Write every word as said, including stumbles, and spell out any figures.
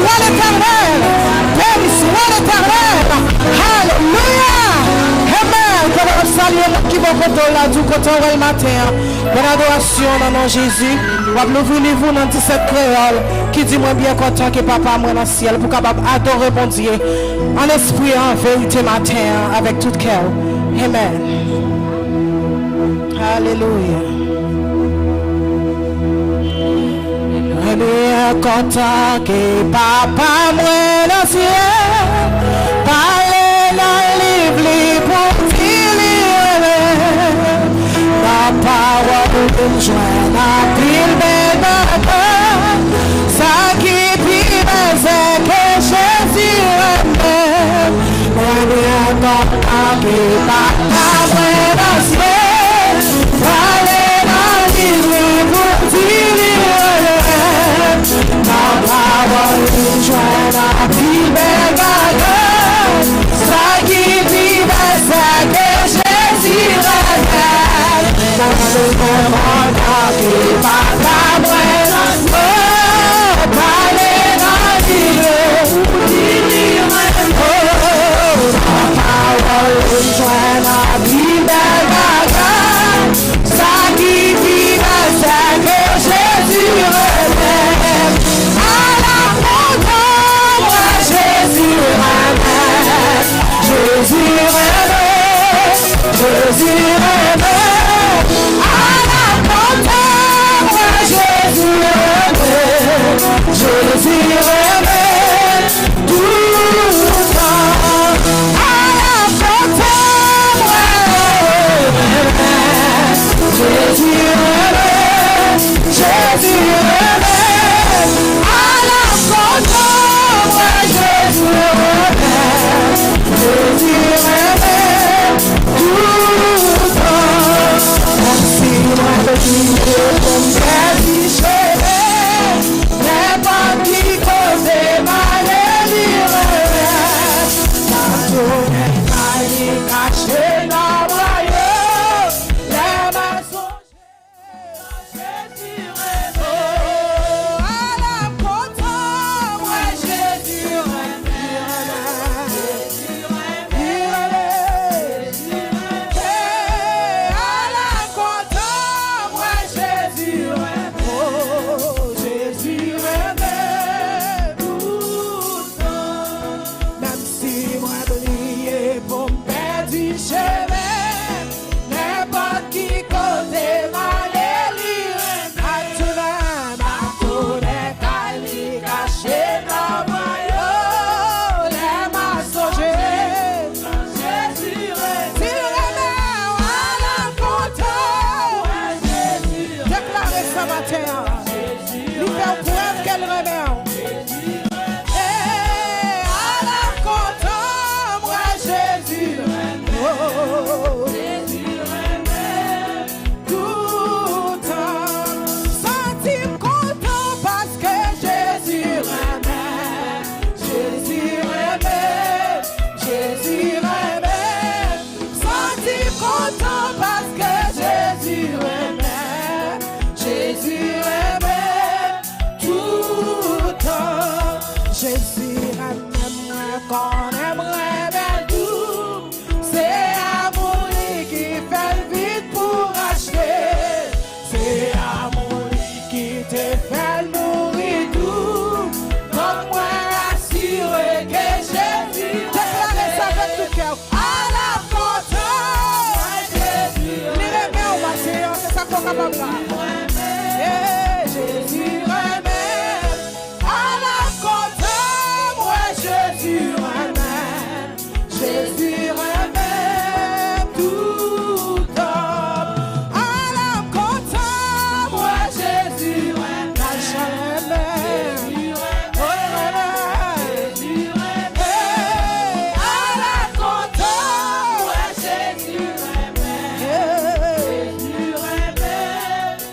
Bénis-moi, l'Éternel. Bénis-moi, l'Éternel. Alelouya. Amen. Pandan w ap salye moun ki bò kote w la, di w kote w ye maten an. Bòn adorasyon nan non Jezi. W ap louvri liv ou nan disèt kreyòl ki di, mwen byen kontan ke Papa mwen nan syèl pou kapab adore Bondye an lespri, an verite maten an avèk tout kè w. Amen. Alelouya. Mwen byen kontan ke Papa mwen nan syèl pale nan liv li pou di li renmen. Nan pawòl li m jwenn anpil bèl bagay. Sa ki pi bèl se ke Jezi renmen. Mwen byen kontan ke Papa mwen nan syèl pale nan liv li pou di li renmen. Nan pawòl li jwenn anpil bèl bagay. Sa ki pi bèl se ke Jezi renmen. Mwen byen kontan ke Papa mwen nan syèl pale nan liv li. Jwenn anpil bèl bagay. Sa ki pi bèl se ke Jezi renmen. Ala kontan mwen Jezi renmen. Jezi renmen. Jezi renmen. Ala kontan mwen Jezi renmen. Jezi renmen. Toutan, ala kontan mwen. Jezi renmen, Jezi renmen. Ala kontan mwen, Jezi renmen, Jezi renmen. Toutan, menm si mwen bliye pou m pèdi chemen. Nenpòt ki kote m ale li renmen. M ap tounen kay li kache nan bwa yo. Lè m ap sonje Jezi renmen. O, ala m kontan mwen Jezi renmen. Jezi renmen. Jezi renmen. Ala m kontan mwen Jezi renmen. O, Jezi renmen toutan. Menm si mwen bliye pou m pèdi chemen, nenpòt ki kote m ale li renmen. M ap tounen, m ap tounen kay li kache nan bwa yo. Lè m ap sonje Jezi renmen. Si l renmen w, ala m kontan. Deklare sa maten an. Li fè w prèv ke l renmen w. E ala m kontan m wè Jezi renmen. O, toutan. Santi m kontan paske Jezi renmen. Jezi renmen. Jezi renmen. Santi m kontan paske Jezi renmen. Jezi renmen toutan. Jezi renmen mwen, konnen m renmen l tou. Se amou li ki fè l vit pou rachte. Se amou li ki te fè l mouri tou. Donk mwen asire ke Jezi deklare sa avèk tout kè w. Ala m kontan! Li renmen w maten an, se sa k fè w kapab la. Hey, Jezi renmen. Ala m kontan, mwen Jezi renmen. Jezi renmen toutan. Ala m kontan, mwen Jezi renmen. Jezi renmen. O, renmen. Hey, ala m kontan, mwen Jezi renmen. Jezi renmen.